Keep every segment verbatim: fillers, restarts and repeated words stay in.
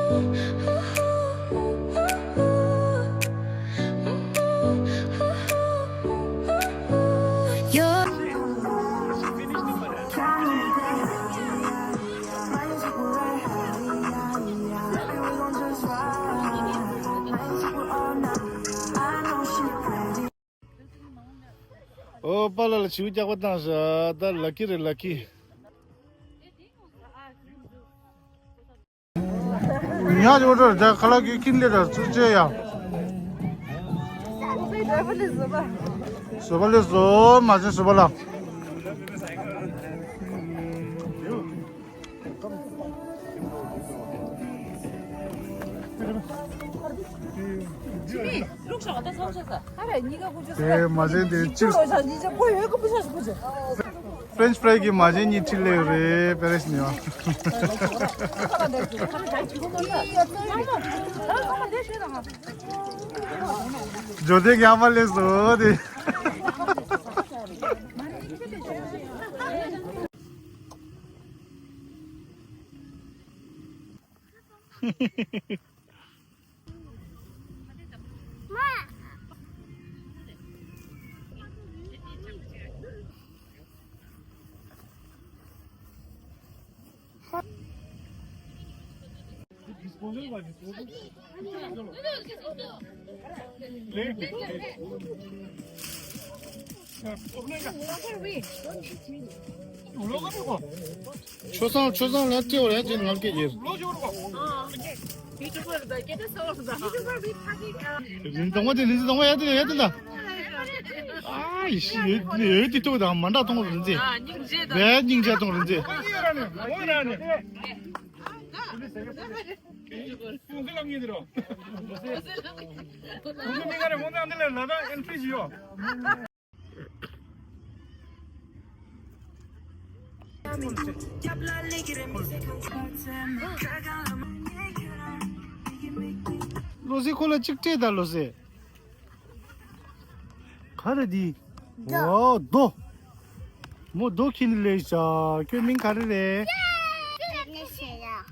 ཨོ་པཱ་ལགས་ལ་བྱིའུ་རྒྱག་པ་བཏང་ཤག་ད་ལ་ཀི་རེད་ལ་ཀི། ཉག་ཅིག་འོ་ད་ཁ་ལག་གི་ཁྱིམ་ལས་ད་ཚུར་བཅད་ཡ། བཟོ་པ་ལས་བཟོ་མ་བྱན་བཟོ་པ་ལ། དེ་མ་བྱན་དེ་ཅིག French fry གི་མ་བྱན་གཉིས་ཁྲིད་ལེ་རེད་པེ་རེ་སི་ནས་བ། ཇོ་དེ་ག་མ་ལེ་སོ་དེ། ཆོས་བཟང་ཆོས་བཟང་ལ་སྤྲེའུ་ལ་ཅན་ངར་སྐད་ཡིར། རིན་ཐང་བ་དེ་རིན་ཐང་བ་ཡ་དེ་ཡ་དེ་ལ། ཨ་ཡི་ཤི་ཡོད་ཡོད་དེ་ཏོག་དང་མ་འདྲ་གཏོང་རིན་ཚེ། བས་སྙིང་རྗེ་གཏོང་རིན་ཚེ། ལོ་སི་ཁོ་ལ་གཅིག་སྤྲད་ད་ལོ་སི། ག་རེ་འདི། ཨོ་རྡོ། མོ་རྡོ་ཁྱེར་ནས་སླེབས་ཤག་ཁྱོད་མིང་ག་རེ་རེད།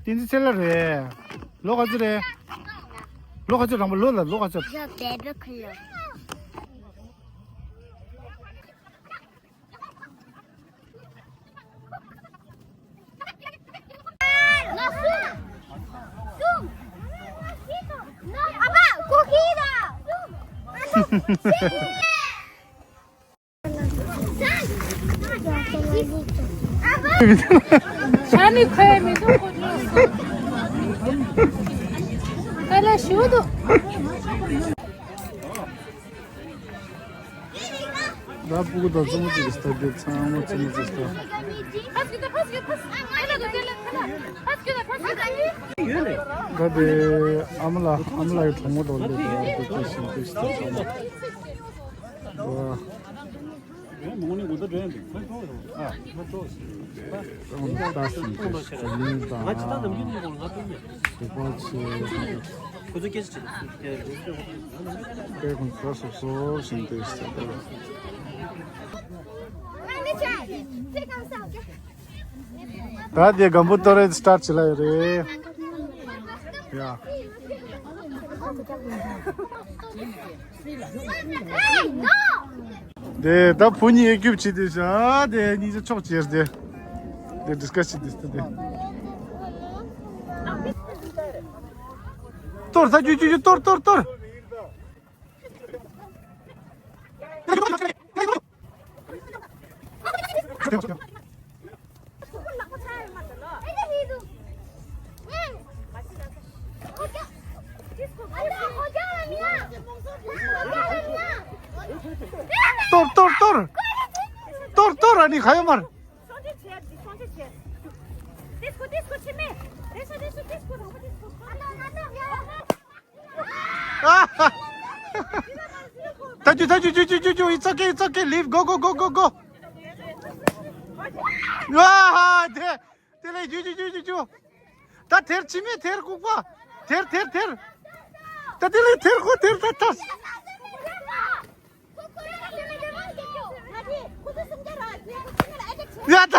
བསྟན་འཛིན་ཚེ་ལྷ་རེད། ལོ་ག་ཚོད་རེད། ལོ་ག་ཚོད་རང་པ་ལོ་ལ་ལོ་ག་ཚོད། ཤ་ནི་ཁོའི་མི་འདུག་ཁོ་ཚོ། ཨ་ལ་ཞུ་འདུག་ད་སྤུ་གུ་དང་བཙུན་མོ་ཅིག་གི་སྟབས་བདེ་ཚང་མ་བཙུན་མོ་ཅིག་སྟབས། ད་དེ་ཨ་མ་ལགས་ཨ་མ་ལགས་ཀྱི་གྲོགས་མོ་དང་སླེབས་པ་དེ་ཅི་ཞིག་དེ་སྟབས་ཚང་མ། ཨ། ད་སུམ་ཅུ་སོ་གཉིས་དང་། དེ་པ་ཆེ། དེ་ཁོང་ཚོ་སོ་སོ་བཞིན་དུ་ཟེར་ཏེ། ད་དེ་སྒམ་པོ་གཏོར་རེད་སི་ཊར་ཊི་བྱེད་ལ་ཡོད་རེད། ཡ། དེ་ད་བུ་གཉིས་ཨེ་ཀྱུབ་བྱེད་དེ་ཤ་དེ་གཉིས་ཆ་ཕྱོགས་བྱེད་དེ། དེ་ཌི་སི་ཀ་སི་བྱེད་དེ་དེ། གཏོར་ད་ཅུ་ཅུ་ཅུ་གཏོར་གཏོར་གཏོར། གཏོར་གཏོར་གཏོར། གཏོར་གཏོར། ཨ་ནི་ཁ་ཡོ་མར། ད་ཅུ་ད་ཅུ་ཅུ་ཅུ་ཅུ་ཅུ། It's okay, it's okay, leave, go, go, go, go, go. ཨ་ཧ། དེ་དེ་ལས་ཅུ་ཅུ་ཅུ་ཅུ་ཅུ། ད་དེར་ཕྱི་མི་དེར་ལྐུགས་པ། དེར་དེར་དེར། ད་དེ་ལས་དེར་ཁོ་དེར་ད་ད། ཡ་ད།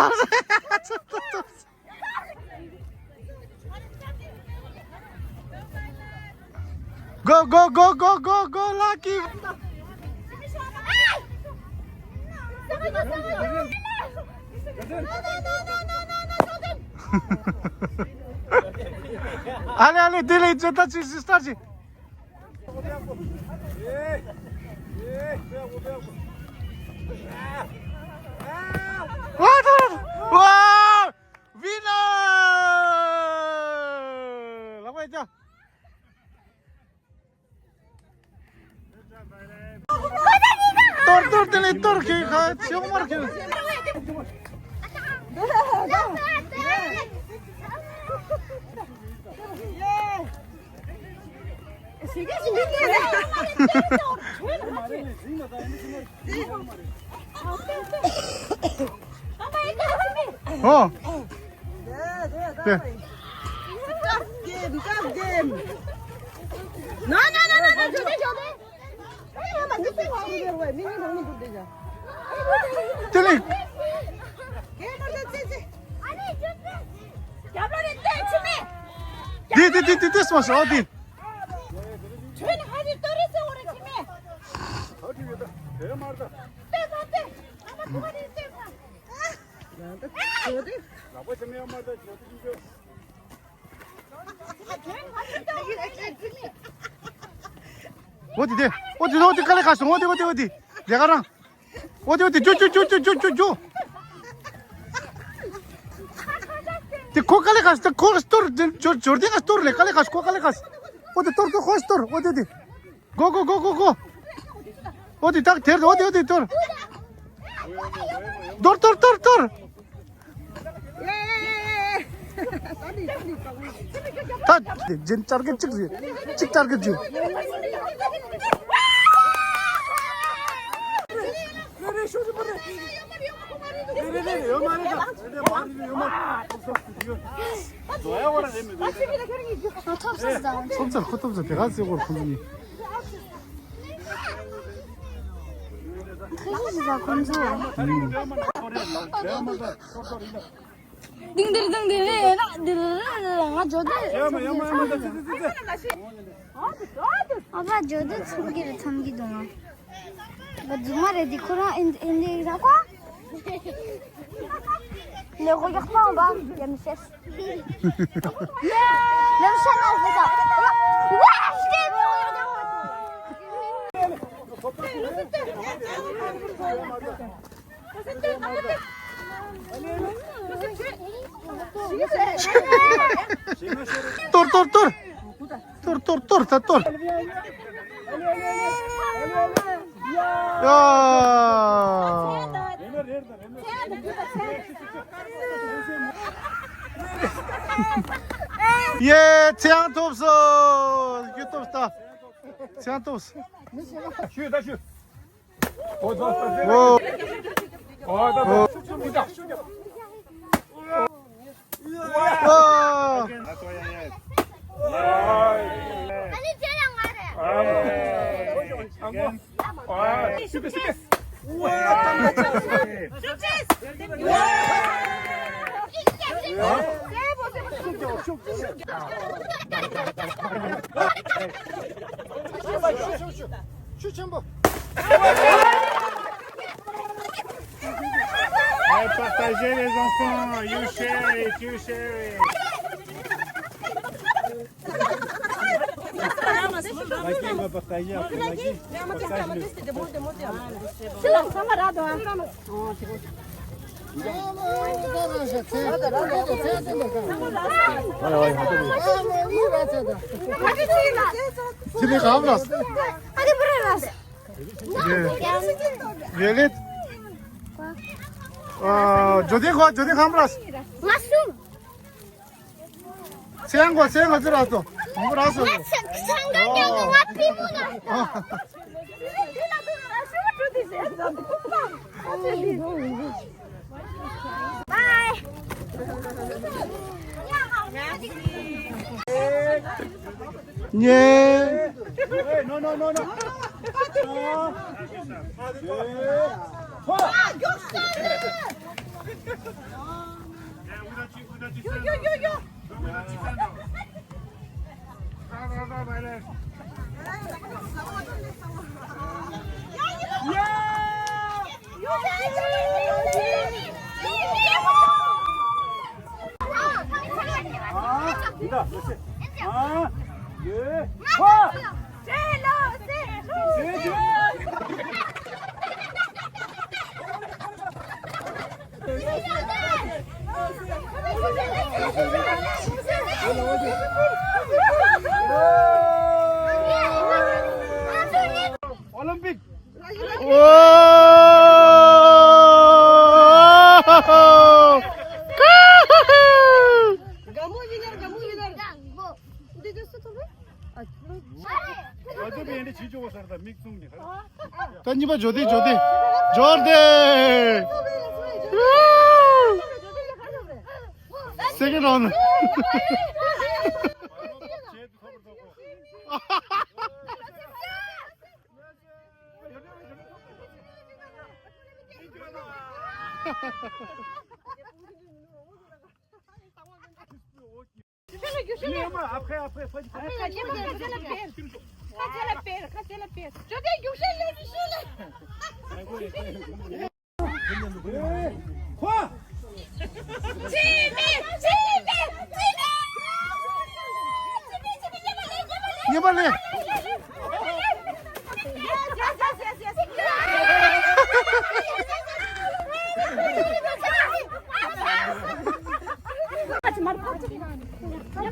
Go, go, go, go, go, go, Lucky! Ale, ale, dile, ce ta ce ce sta ce. Wa, wa! Winner! La mai ja. Tor, tor, tene, tor, ke, ka, siong mar, ke. Oh. Tough game, tough game. No, no, no, no, no, 저기, 저기. Tili. Di, di, di, di, this one, oh, di. Odi de, odi, odi, kale kaso, odi, odi, odi. Dega rang. Odi, odi, ju, ju, ju. Te ko kale kas, te ko store, de, jor, jor de kas store le, kale kas, ko kale kas. Odi, tor, ko, ko store, odi, odi. Go, go, go, go, go. odi, tak, ter, odi, odi, tor. Tor, tor, tor, tor. Ta, jin target chik, chik target ji. ཁོ་ཐོབ་ས་དེ་ག་ཚེ་གོར་ཁོང་ཚོ་ནི། ཁ་ཤས་ཤིག་ཟ་ཁོང་ཚོ། ཏིང་ཏིར་ཏིང་ཏིར་རེད་ན་འདིར་ང་འཇོག་དེ། ཨ་ཕ་འཇོག་དེ་ཚུར་གྱི་རེད་མཚམས་ཀྱི་འདུག་ང་། ང་རྫུན་མ་རེད་འདི་ཁོ་རང་ཨིན་ཨིན་འདི་ར་ཁོ། ནེ་གོ་ཡག་པ་འོང་པ་ཡ་མི་ཤེས། གཏོར་གཏོར་གཏོར། གཏོར་གཏོར་གཏོར། ད་གཏོར། ཡ། ཡེ། ཚེ་དབང་ཐོབ་སོང་། རྒྱུ་ཐོབ་ད། ཚེ་དབང་ཐོབ་སོང་། ཞུ་ད་ཞུ། ཨོ། ཨོ། ཨོ། ཆུ་ཆེན་པོ། Allez, partagez les enfants, you share it, you share it. Maki, on va partager après Maki. Partage-le. Violet. ཨ། ཇོ་ལྡན་ཁོ། ཇོ་ལྡན་ཁམ་ར། ང་སུ། སེང་གོ་སེང་གོ་ཙི་ར་ཏོ། ཁམ་ར་སོ། ང་ཚང་ག་ཉོ་གི། ང་པི་མོ་ན། Bye. ཉེ། No, no, no, no. Yo, yo, yo, yo. Olympic. Wow! ད་གཉིས་པ་འཇོག་དེ། འཇོག་དེ། འཇོག་དེ། Second round.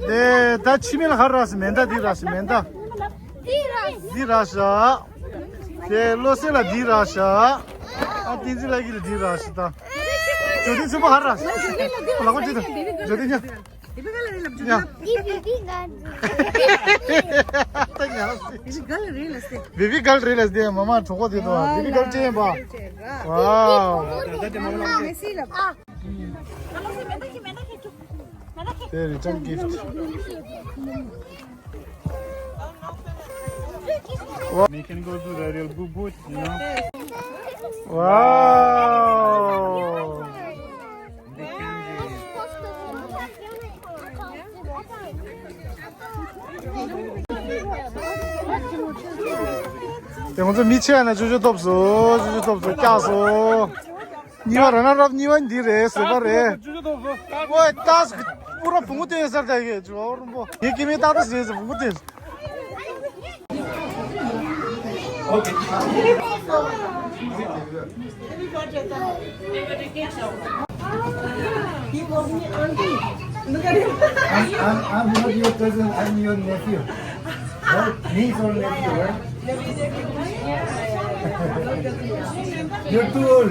དེ་ད་ཕྱི་མི་ལ་ཧར་ར་སི་མེན་ད་འདི་ར་སི་མེན་ད། འདི་ར་ཤ། དེ་བློ་སེ་ལ་འདི་ར་ཤ། ཨ་ཏིན་ཙི་ལ་གི་ལ་འདི་ར་ཤ་ད། ཇོ་ཏིན་ཚུ་པ་ཧར་ར་སི། ལ་ཁོ་ཅི་ད། ཇོ་ཏིན་ཉ། ཡ། འདི་བི་བི་ག་འདི། ད་ཉ་སི། བི་བི་གལ་རེད་ལ་སྟེ། བི་བི་གལ་རེད་ལ་སྟེ། མ་མ་གྲོགས་པོ་དེ་དང་བི་བི་གལ་ཅན་པ། ཝའོ། མེ་སི་ལ། དེ་རི་ཊརན་གིཕ་ཊི། We can go to the real boot boot, you know. Wow. དེ་ང་ཚོ་མི་ཆེ་ན་ཅོ་ཅོ་ཐོབ་སོ། ཅོ་ཅོ་ཐོབ་སོ། སྐྱག་སོ། གཉིས་པ་ར་ན་རབ་གཉིས་པ་འདི་རེད། ཟེར་བ་རེད། ཝེ་ཏཱས་པུ་ར་བུ་མོ་སྟོན་ས་རེད་ད་གེ་ཇོ་རུམ་པོ། ངའི་སྐྱེ་དམན་ཏཱ་ཏཱས་རེད་ཟེར་བུ་མོ་སྟོན། He calls me auntie. Look at him. I'm, I'm, I'm not your cousin, I'm your nephew. Right? Niece or nephew, right? You're too old.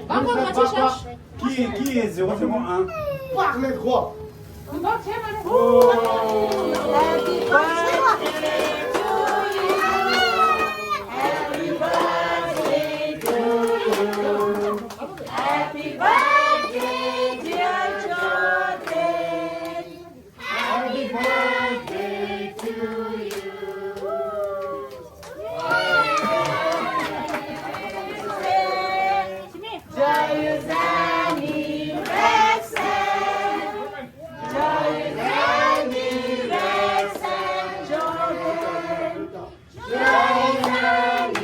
Papa, papa. Qui, qui est zéro zéro un? Quoi? Happy birthday, dear Jordan. Happy birthday to you. Joyeux anniversaire. Joyeux anniversaire, Jordan. Joyeux anniversaire.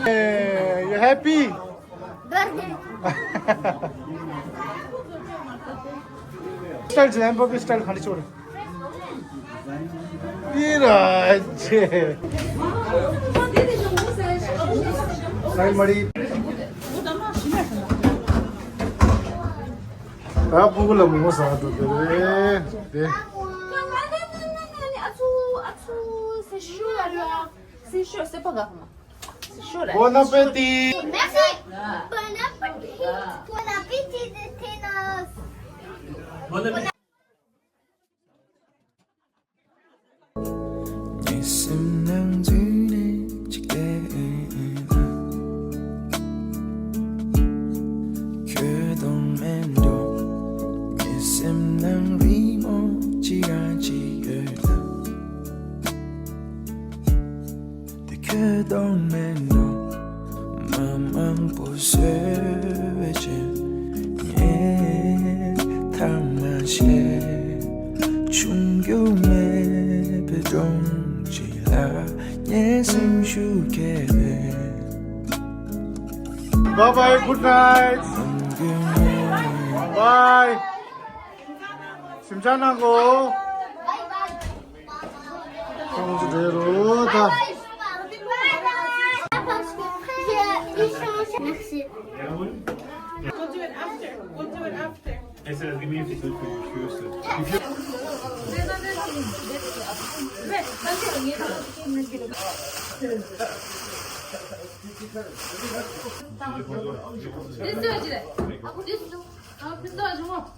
Hey, you happy? Birthday. Style, Zimbabwe style खाने छोड़। तेरा अच्छे। साइड मड़ी। ད་ཕྲུ་གུ་ལ་མོ་མོ་ཟ་འགྲོ་གི་རེད་དེ། C'est chaud, c'est pas grave. C'est chaud là. Bon appétit. Merci. Bon appétit. Bon appétit de tennis. Bon appétit. དེ་ཁྱོད་གཏོང་མེད་ནོ། མ་མང་པོ་བཟོས་པའི་ཆེད། ངས་ཐ་མ་ཤེས། ཆུང་རྒྱུ་མེད་པའི་སྒྲོམ་གཅིག་ལ་ངའི་སེམས་ཤུགས་སྐྱེས་པས། Bye bye, good night. Bye. སེམས་ཆགས་གནང་གོ། ཁོང་ཚོ་བསྡད་རོགས་ད། Merci. We'll do it after. We'll do it after. It's, uh, give me a few good for your shoes, sir. If you This is it. This is. 아, 근데 아주 뭐.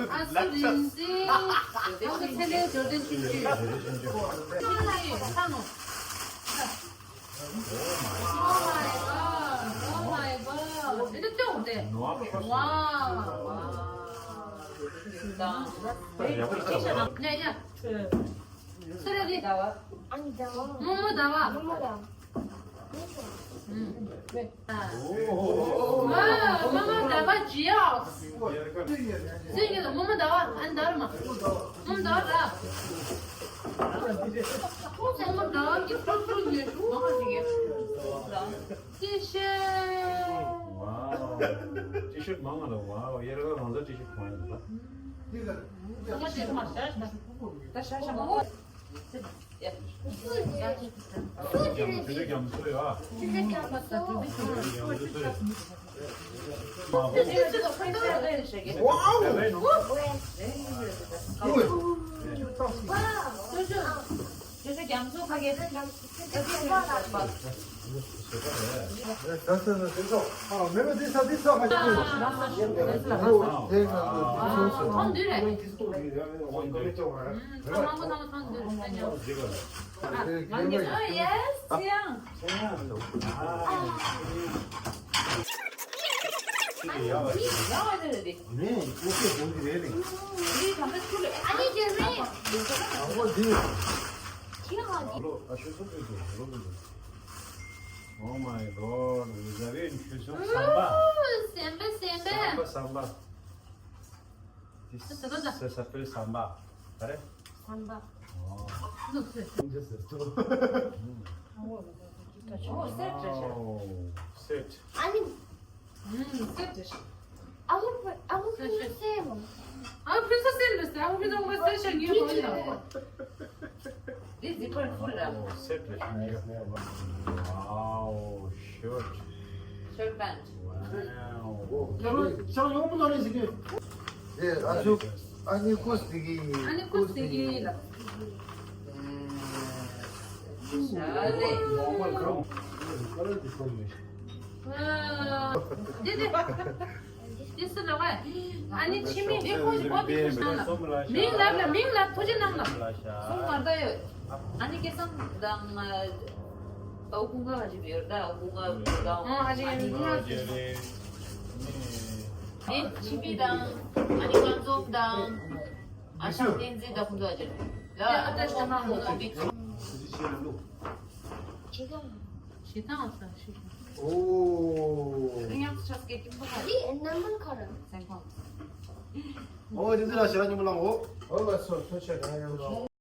아, 수 린지. 여기 셀레 조던 춤추. 사노. Oh my god. Oh my god. 이거 좀 어때? 와. 와. 진짜. 네, 야. 그래, 네. 나와. 아니, 나와. 뭐뭐 나와. 뭐뭐 나와. 응. 아. 와, 뭐뭐 나와, 지야. 생겨서 뭐뭐 나와, 안 나와. 뭐뭐 나와. 뭐뭐 나와, 이게 또 그런 게 뭐가 되게. T-shirt. Wow. T-shirt མང་ང་ལ། Wow. ཡར་ག་རང་ཚ་T-shirt གོན་ཡིན་པ། ང་དེ་མ་ཤ་ཤ། ད་ཤ་ཤ་མང་ང་། རྒྱ་མཚོ་རྒྱ་མཚོ་ཡ། རྒྱ་མཚོ་ཡ། Wow. Wow. རྒྱ་མཚོ་ཁ་གེ། Oh my god, vous avez une cuisine samba. Ouh, samba, samba. Samba, samba. Ça, ça s'appelle samba. Pareil? Samba. Oh. Non, c'est. Oh, c'est. Oh, c'est. 아니, 음, 세트. 아무, 아무, 그냥 쌤. 아, 그래서 쌤 됐어요. 아무, 그냥 뭐 쌤이 아니에요, 거의 다. This zipper full ར། Oh, set རེད། Wow, shirt. Shirt pant. Wow. ཡང་ཡང་ཡོང་མི་ནང་ནས་ཟིག་གི་ཨེ་ཨ་ཚོ་ཨ་ནི་ཀོས་དེ་གི་ཨ་ནི་ཀོས་དེ་གི་ལ། ཤ་ལེ། དེ་དེ། དེ་སུ་ལ་བ། ཨ་ནི་ཆི་མི་དེ་ཁོ་ཞིག་པོ་དེ་ཁོ་ཞིག་ནང་ལ། མིང་ལབ་ལ་མིང་ལབ་ཐུགས་རྗེ་གནང་ལ། སོང་བར་ད་ཡོད། ཨ་ནི་སྐལ་བཟང་དང་། ཨོ་ཀུན་ག་ཞིག་ཡོད་ད་ཨོ་ཀུན་ག་དང་། ཨ་ཅེ་ཨ་ནི་ཀུན་ག་ཞིག་ཨེ་ཆི་བི་དང་ཨ་ནི་ཀན་ཛོམ་དང་ཨ་ཞང་བསྟན་འཛིན་དང་ཁོང་ཚོ་ཨ་ཅེ་ལ་ཨ་ཏ་ཤ་མ་མོ་ལ་བི་ཁོང་ཞི་ཐང་ཨ་ས་ཞི་ཐང་ཨོ་ཉག་ཆ་སྐད་ཀྱི་མོ་ཁ་ཨི་ནམ་མན་ཁ་ར་སེང་ཁོང་ཨོ་དེ་འདི་ལ་ཞེ་ར་ཉི་མོ་ལང་ཨོ་ཨོ་ལ་སོ་ཐོ་ཆ་ག་ཡང་ལོ།